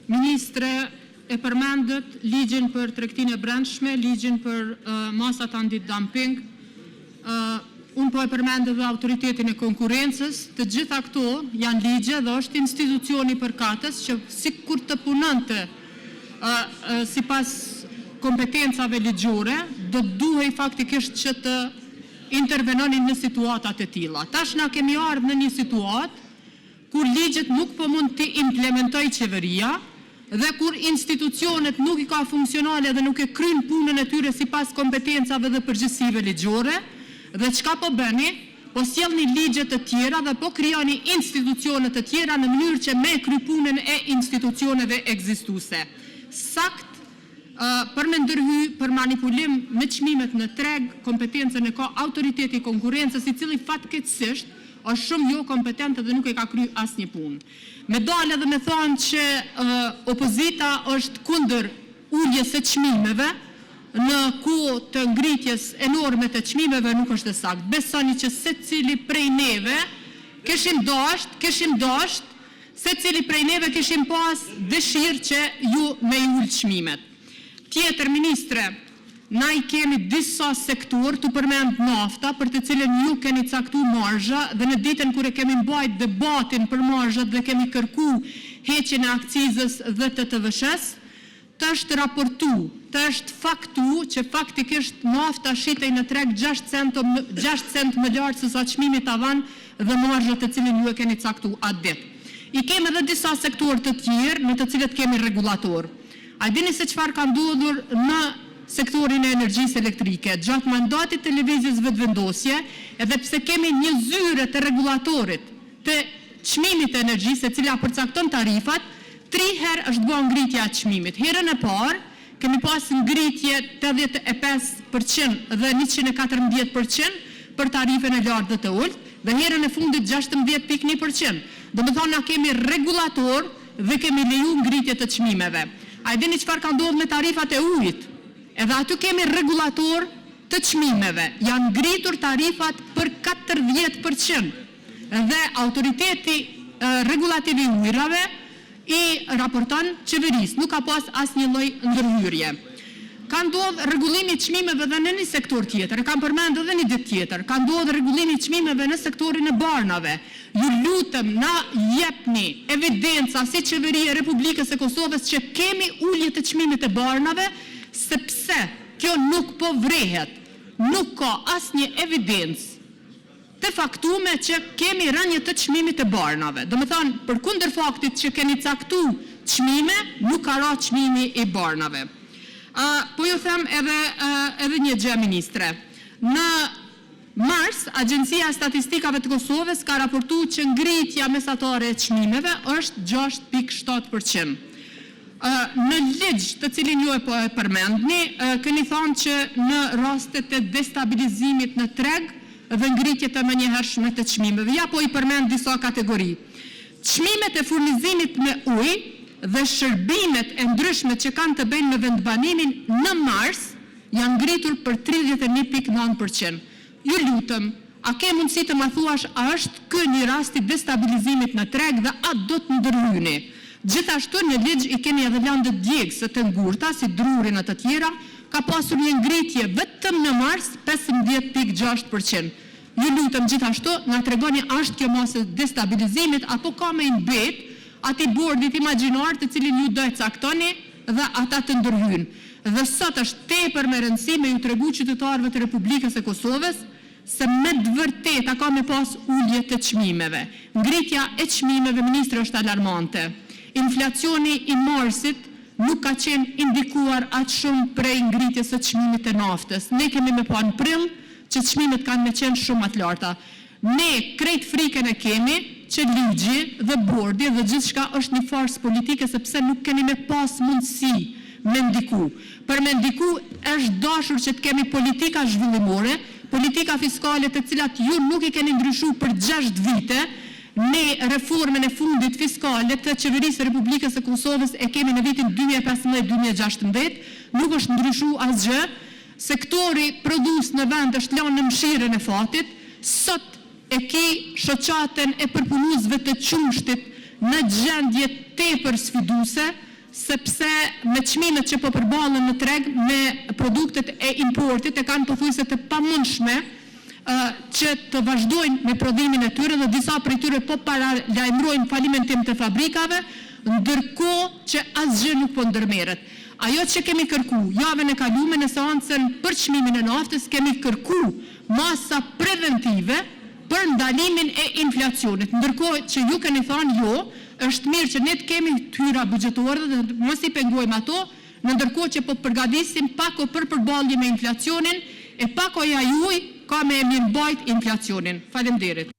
Ministre, e përmendët Ligjin për tregtinë e brendshme, Ligjin për masat antidumping, unë po e përmend edhe Autoritetin e Konkurrencës. Të gjitha këto janë ligje dhe është institucioni përkatës që sikur të punonte sipas kompetencave ligjore, do të duhej faktikisht që të intervenonin në situata të tilla. Tash, ne kemi ardhur në një situatë kur ligjet nuk po mund t'i implementojë Qeveria dhe kur institucionet nuk i ka funksionale dhe nuk e kryejnë punën e tyre sipas kompetencave dhe përgjegjësive ligjore. Dhe, çka po bëni? Po sillni ligje të tjera dhe po krijoni institucione të tjera, në mënyrë që ta kryejnë punën e institucioneve ekzistuese. Saktë, për të ndërhyrë për manipulim me çmimet në treg, kompetencën e ka Autoriteti i Konkurrencës, i cili fatkeqësisht është shumë jokompetent dhe nuk e ka kryer asnjë punë. Të dalësh dhe të thuash që opozita është kundër uljes së çmimeve në kohë të ngritjes enorme të çmimeve, nuk është e saktë. Besoni që secili prej neve kishim dashur, secili prej neve kishim pasur dëshirë që ju t'i ulni çmimet. Tjetër, ministre, ne i kemi disa sektorë, tu përmendur nafta, për të cilën ju keni caktuar marzha dhe në ditën kur e kemi mbajtur debatin për marzhat dhe kemi kërkuar heqjen e akcizës dhe të TVSH-së, të është raportuar, të është faktuar që faktikisht nafta shitej në treg 6 centë më lart se sa çmimi tavan dhe marzha të cilin ju e keni caktuar atë ditë. I kemi edhe disa sektorë të tjerë në të cilët kemi rregullatorë. A e dini se çfarë ka ndodhur në sektorin e energjisë elektrike? Gjatë mandatit të Lëvizjes Vetëvendosje, edhe pse kemi një Zyrë të Rregullatorit të çmimit të energjisë, e cila përcakton tarifat, tri herë është bërë ngritja e çmimit. Herën e parë kemi pasur ngritje 85% dhe 114% për tarifën e lartë dhe të ulët dhe herën e fundit 16.1%. Domethënë, ne kemi rregullator dhe kemi lejuar ngritje të çmimeve. A e dini çfarë ka ndodhur me tarifat e ujit? Edhe aty kemi rregullator të çmimeve. Janë ngritur tarifat për 40% dhe Autoriteti Rregullativ i Ujërave i raporton Qeverisë. Nuk ka pasur asnjë lloj ndërhyrje. Ka ndodhur rregullimi i çmimeve edhe në një sektor tjetër, e kam përmendur edhe një ditë tjetër. Ka ndodhur rregullimi i çmimeve në sektorin e barnave. Ju lutem, na jepni evidenca si Qeveri e Republikës së Kosovës që kemi ulje të çmimit të barnave, sepse kjo nuk po vërehet. Nuk ka asnjë evidencë të faktuar që kemi rënie të çmimit të barnave. Domethënë, përkundër faktit që keni caktuar çmime, nuk ka rënë çmimi i barnave. Po ju them edhe një gjë, ministre. Në mars, Agjencia e Statistikave të Kosovës ka raportuar që ngritja mesatare e çmimeve është 6.7%. Në ligj, të cilin ju po e përmendni, keni thënë që në rastet e destabilizimit në treg dhe ngritje të menjëhershme të çmimeve. Ja po i përmend disa kategori. Çmimet e furnizimit me ujë dhe shërbimet e ndryshme që kanë të bëjnë me vendbanimin në mars janë ngritur për 31,9%. Ju lutem, a ke mundësi të ma thuash a është ky një rast i destabilizimit në treg dhe a do të ndërhyni? Gjithashtu, në ligj i keni edhe lëndët djegëse të ngurta, si drurin e të tjera, ka pasur një ngritje vetëm në mars 15,6%. Ju lutem, gjithashtu na tregoni a është kjo masë e destabilizimit apo do të mbetet atij bordit imagjinar, të cilin ju do e caktoni dhe ata të ndërhyjnë. Dhe, sot është tepër me rëndësi të u tregohet qytetarëve të Republikës së Kosovës se me të vërtetë a ka për të pasur ulje të çmimeve. Ngritja e çmimeve, ministre, është alarmante. Inflacioni i marsit nuk ka qenë i ndikuar aq shumë prej ngritjes së çmimit të naftës. Ne do ta shohim në prill që çmimet kanë për të qenë shumë më të larta. Ne krejt frikën e kemi që ligji dhe bordi dhe gjithçka është një farsë politike, sepse nuk kemi për të pasur mundësi të ndikojmë. Për të ndikuar është dashur që të kemi politika zhvillimore, politika fiskale, të cilat ju nuk i keni ndryshuar për gjashtë vjet. Ne reformën e fundit fiskale të Qeverisë së Republikës së Kosovës e kemi në vitin 2015-2016. Nuk është ndryshuar asgjë. Sektori prodhues në vend është lënë në mëshirën e fatit. Sot e ke Shoqatën e Përpunuesve të Qumështit në gjendje tepër sfiduese. sepse me çmimet që po përballen në treg me produktet e importit e kanë pothuajse të pamundshme që të vazhdojnë me prodhimin e tyre dhe disa prej tyre po paralajmërojnë falimentim të fabrikave, ndërkohë që asgjë nuk po ndërmerret. Ajo që kemi kërkuar javën e kaluar në seancën për çmimin e naftës, kemi kërkuar masa preventive për ndalimin e inflacionit. Ndërkohë që ju keni thënë jo, është mirë që ne të kemi të hyra buxhetore dhe të mos i pengojmë ato, në ndërkohë që po përgatisim pako për përballje me inflacionin, e pakoja juaj ka për ta mirëmbajtë inflacionin. Faleminderit!